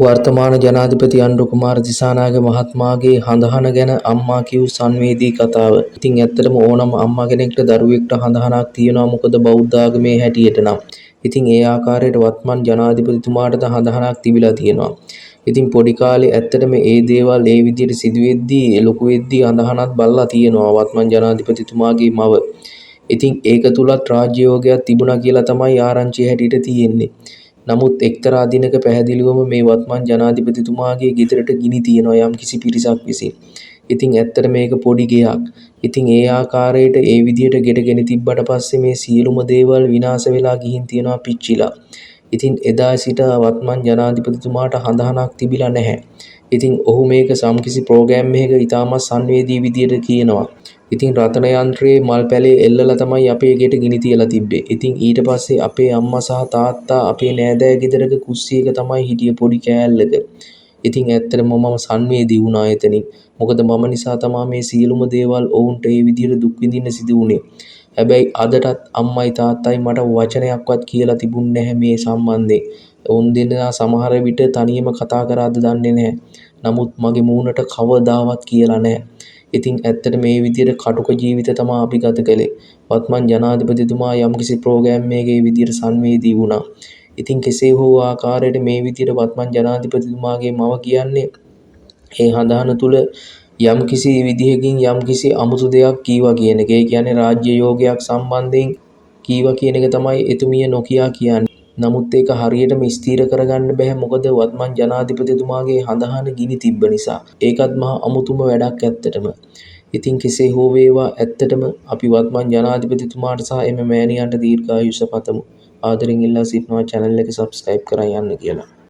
වර්තමාන ජනාධිපති අනුර කුමාර දිසානායක මහත්මයාගේ හඳහන ගැන අම්මා කියූ සංවේදී කතාව. ඉතින් ඇත්තටම ඕනම අම්මා කෙනෙක්ට දරුවෙක්ට හඳහනක් තියෙනවා, මොකද බෞද්ධ ආගමේ හැටියට නම්. ඉතින් ඒ ආකාරයට වත්මන් ජනාධිපතිතුමාටද හඳහනක් තිබිලා තියෙනවා. ඉතින් පොඩි කාලේ ඇත්තටම ඒ දේවල් ඒ විදිහට සිදුවෙද්දී, ලොකු වෙද්දී හඳහනත් බලලා තියෙනවා වත්මන් ජනාධිපතිතුමාගේ මව. ඉතින් ඒක තුලත් රාජ්‍ය යෝගයක් තිබුණා කියලා තමයි ආරංචිය හැටියට තියෙන්නේ. නමුත් එක්තරා දිනක පැහැදිලිවම මේ වත්මන් ජනාධිපතිතුමාගේ ගෙදරට ගිනි තියනවා යම්කිසි පිරිසක් විසින්. ඉතින් ඇත්තට මේක පොඩි ගෙයක්. ඉතින් ඒ ආකාරයට ඒ විදිහට ගෙට ගෙන තිබ්බට පස්සේ මේ සියලුම දේවල් විනාශ වෙලා ගිහින් තියෙනවා, පිච්චිලා. ඉතින් එදා සිට වත්මන් ජනාධිපතිතුමාට හඳහනක් තිබිලා නැහැ. ඉතින් ඔහු මේක සම්කිසි ප්‍රෝග්‍රෑම් එකක ඉතාමත් සංවේදී විදියට කියනවා. ඉතින් රතන යන්ත්‍රයේ මල් පැලේ එල්ලලා තමයි අපේ ගෙට ගිනි තියලා තිබ්බේ. ඉතින් ඊට පස්සේ අපේ අම්මා සහ තාත්තා අපේ නෑදෑ ගෙදරක කුස්සියක තමයි හිටියේ පොඩි කෑල්ලක. ඉතින් ඇත්තටම මම සංවේදී වුණා එතනින්. මොකද මම නිසා තමා මේ සියලුම දේවල් ඔවුන්ට ඒ විදිහට දුක් විඳින්න සිදු වුණේ. හැබැයි අදටත් අම්මයි තාත්තයි මට වචනයක්වත් කියලා තිබුණ නැහැ මේ සම්බන්ධයෙන්. ඔවුන් දෙන්නා සමහර විට තනියම කතා කරාද දන්නේ නැහැ. නමුත් මගේ මූණට කවදාවත් කියලා නැහැ. ඉතින් ඇත්තට මේ විදිහට කටුක ජීවිත තමා අපි ගත කළේ. වත්මන් ජනාධිපතිතුමා යම්කිසි ප්‍රෝග්‍රෑම් එකක ඒ විදිහට සංවේදී වුණා. ඉතින් කෙසේ හෝ ආකාරයට මේ විදිහට වත්මන් ජනාධිපතිතුමාගේ මව කියන්නේ ඒ හඳහන තුල යම්කිසි විදිහකින් යම්කිසි අමුතු දෙයක් කීවා කියන එක. ඒ කියන්නේ රාජ්‍ය යෝගයක් සම්බන්ධයෙන් කීවා කියන එක තමයි එතුමිය නොකියා කියන්නේ. නමුත් ඒක හරියටම ස්ථිර කරගන්න බැහැ, මොකද වත්මන් ජනාධිපතිතුමාගේ හඳහන ගිනි තිබ්බ නිසා. ඒකත් මහා අමුතුම වැඩක් ඇත්තටම. ඉතින් කෙසේ හෝ වේවා, ඇත්තටම අපි වත්මන් ජනාධිපතිතුමාට සහ එම මෑණියන්ට දීර්ඝායුෂ පතමු. ආදරෙන් ඉල්ලා සිටිනවා චැනල් එක සබ්ස්ක්‍රයිබ් කරන් යන්න කියලා.